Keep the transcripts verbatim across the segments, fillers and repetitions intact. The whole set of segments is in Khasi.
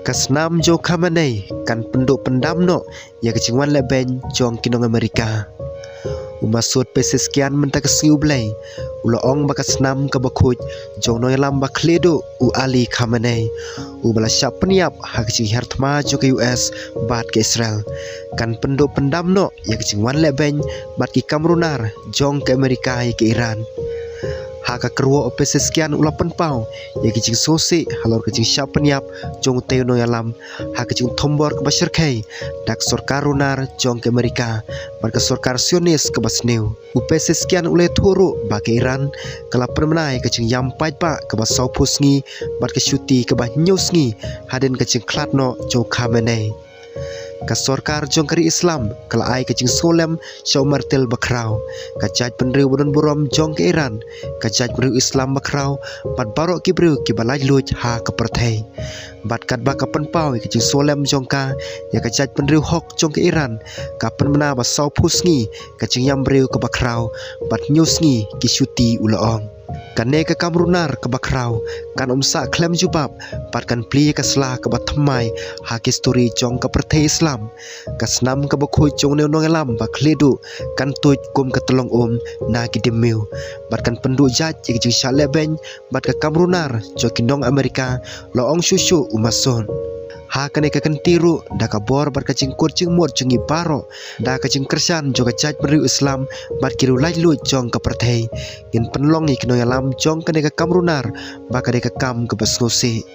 Ka snam jong u Khamenei kan pynduh pyndam noh ïa ka jingwan lehbeiñ jong ki nong Amerika. U Masoud Pezeshkian mynta ka sngi U Blei u la ong ba ka snam kaba khuid jong u nongïalam ba khlieh duh u Ali Khamenei, uba la shah pynïap ha ka jinghiar thma jong ka U S bad ka Israel, kan pynduh pyndam noh ïa ka jingwan lehbeiñ bad ki kam runar jong ka Amerika ïa ka Iran. Ha ka kyrwoh u Pezeshkian u la pynpaw ïa ka jingsngewsih halor ka jingshah pynïap jong utei u nongïalam ha ka jingthombor kaba shyrkhei da ka sorkar runar jong ka Amerika bad ka sorkar Zionis kaba sniew. U Pezeshkian u la ïathuh ruh ba ka Iran ka la pynbna ïa ka jingïam paidbah kaba sawphew sngi bad ka shuti kaba hynñiew sngi hadien ka jingkhlad noh jong u Khamenei. Ka sorkar jong ka ri Islam ka la ai ka jingsngewlem sha u martir bakhraw, ka jaitbynriew ba don burom jong ka Iran, ka jaitbynriew Islam bakhraw bad baroh ki briew kiba laitluid ha ka pyrthei. Bad katba ka pynpaw ïa ka jingsngewlem jong ka ïa ka jaitbynriew hok jong ka Iran, ka pynbna ba sawphew sngi ka jingïam briew kaba khraw bad hynñiew sngi ki shuti, u la ong. Kane ka kam runar kaba khraw kan ym sah khlem jubab bad kan plie ïa ka sla kaba thymmai ha ka histori jong ka pyrthei Islam. Ka snam kaba khuid jong une u nongïalam ba khlieh duh kan tuid kum ka tyllong um na ki dieng miew bad kan pynduh jait ïa ka jingshah lehbeiñ bad ka kam runar jong ki nong Amerika, la ong shuh shuh u Masoud. Ha kane ka kynti ruh, da ka bor bad ka jingkut jingmut jong ngi baroh, da ka jingkyrshan jong ka jaitbynriew Islam bad ki riew laitluid jong ka pyrthei, ngin pynlong ïa ki nongïalam jong kane ka kam runar ba ka dei ka kam kaba sngewsih.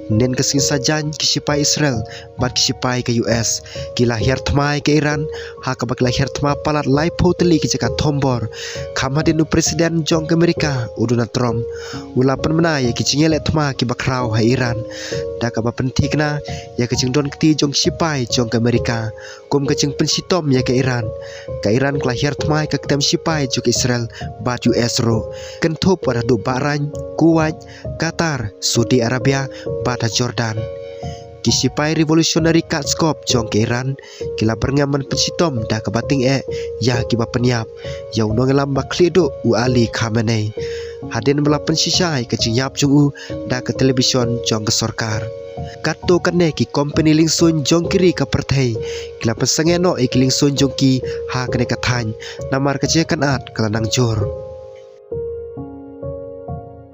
Hynnin ka sngi Saitjaiñ, ki shipai Israel bad ki shipai ka U S ki la hiar thma ïa ka Iran, ha kaba ki la hiar thma palat laiphew tylli ki jaka thombor, kham hadien u President jong ka Amerika u Donald Trump u la pynbna ïa ki jingïaleh thma kiba khraw ha Iran, da kaba pynthikna ïa ka jingdon kti jong ki shipai jong ka Amerika kum ka jingpynshitom ïa ka Iran. Ka Iran ka la hiar thma ïa ka ktem shipai jong ka Israel bad U S ruh, kynthup wat haduh Bahrain, Kuwait, Qatar, Saudi Arabia bad ha Jordan. Ki shipai Revolutionary Guards Corps jong ka Iran ki la byrngem ban pynshitom da kaba tyngeh ïa kiba pynïap ïa u nongïalam ba khlieh duh u Ali Khamenei, hadien ba la pynshisha ïa ka jingïap jong u da ka television jong ka sorkar. Katto katne ki kompani liengsuiñ jong ki ri ka pyrthei ki la pynsangeh noh ïa ki liengsuiñ jong ki ha kane ka thaiñ, namar ka jingïakynad ka la nang jur.